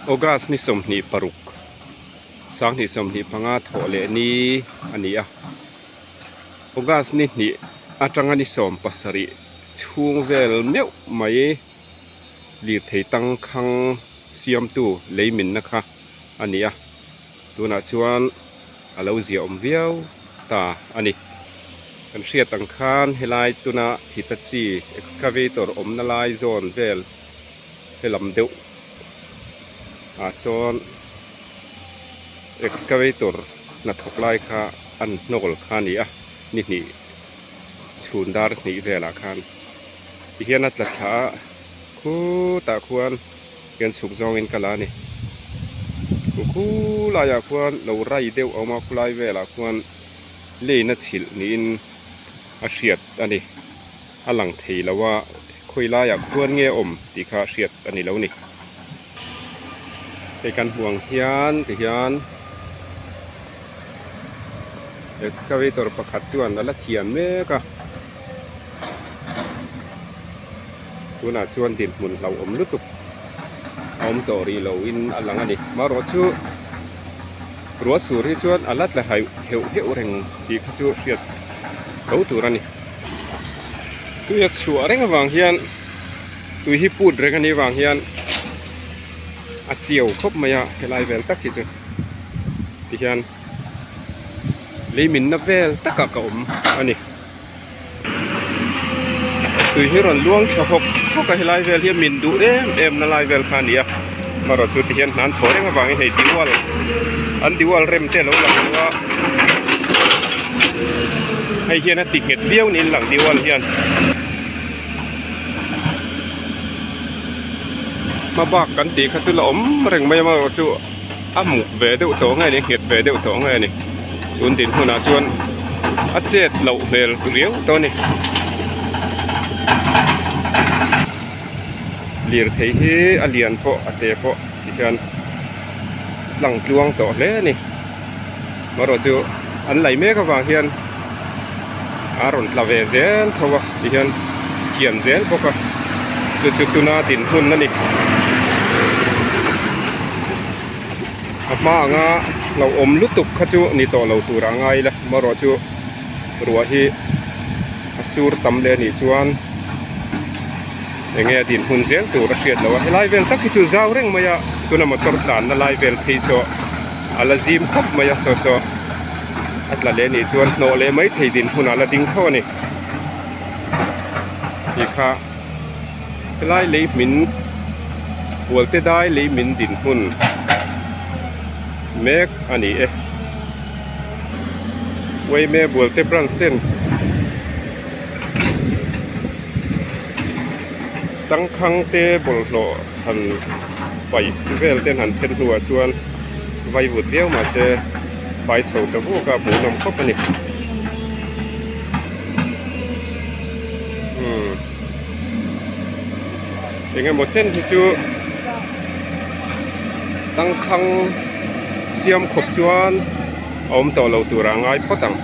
August ni 26 2025 thawh leh ni a ni a August ni hnih atanga ni 17 chhung vel meuh mai lirthei tangkhang siamtu lei minna kha a ni a tunah chuan a lo ziahawm viau ta a ni. Kan hriat ang khan helai tuna Hitachi excavator awmna lai zawn vel helam deuh ah sawn excavator hnathawk lai kha an hnawl kha a ni a ni hnih chhun dar hnih velah khan tihian a tla thla a khutah khuan hian chhuk zawngin ka la a ni khu laiah khuan lo rai deuh a awm a khulai velah khuan lane a chhilh niin a hriat a ni a lang thei lo a khawi laiah khuan nge a awm tih kha hriat a ni lo ni hei kan hmuh ang hian ti hian excavator pakhat chuan a la thian mek a tunah chuan dinhmun hlauhawm lutuk a awm tawh rih lo in a lang a ni marawh chu ruah sur hi chuan a la tla heuh heuh reng tih kha chu hriat tho tur a ni tui a chhuah reng avang hian tui hi put reng a nih avang hian a chiau khawp mai a helai vel tak hi chu tihian lei minna vel takah ka awm a ni. Tui hi rawn luang tha hawk hawk a helai vel hi a min duh em em na lai vel kha a ni a amaherawh chu tihian hna an thaw reng avangin hei diwal an diwal rem te alo lang lo a hei hian a ti nghet viau niin lang diwal hian hma bak kan tih kha chu la awm reng mai amaherawh chu a muk ve deuh tawh nge ni nghet ve deuh tawh nge ni tun din hunah chuan a chet loh hmel riau tawh a ni lirthei hi a lian pawh a te pawh ti hian tlang tluang tawh hle a ni marawh chu an lei mek avang hian a rawn tla ve zel tho a ti hian thian zel bawk a chu chu tuna dinhmun a ni a hma anga hlauhawm lutuk kha chu ni tawh lo tur a ngai ila marawh chu ruah hi a sur tam leh a nih chuan enge a dinhmun zel tur a hriat loh a helai vel tak hi chu zau reng mai a tuna motor tlanna lai vel phei saw a la zim khawp mai a saw saw a tla leh anih chuan hnawh leh mai thei dinhmunah la ding tho a ni tih kha helai lei hmin hualte dai lei hmin dinhmun mek a ni e Uaime Bualte branch ten tangkhang te bawlhhlawh han paih vel ten han then hnuah chuan vaivut viau mahse fai chho ta vuk a hmuhnawm khawp a ni umm eng emaw chen hi chu tangkhang siam khawp chuan a awm tawh lo tur a ngai phawt ang.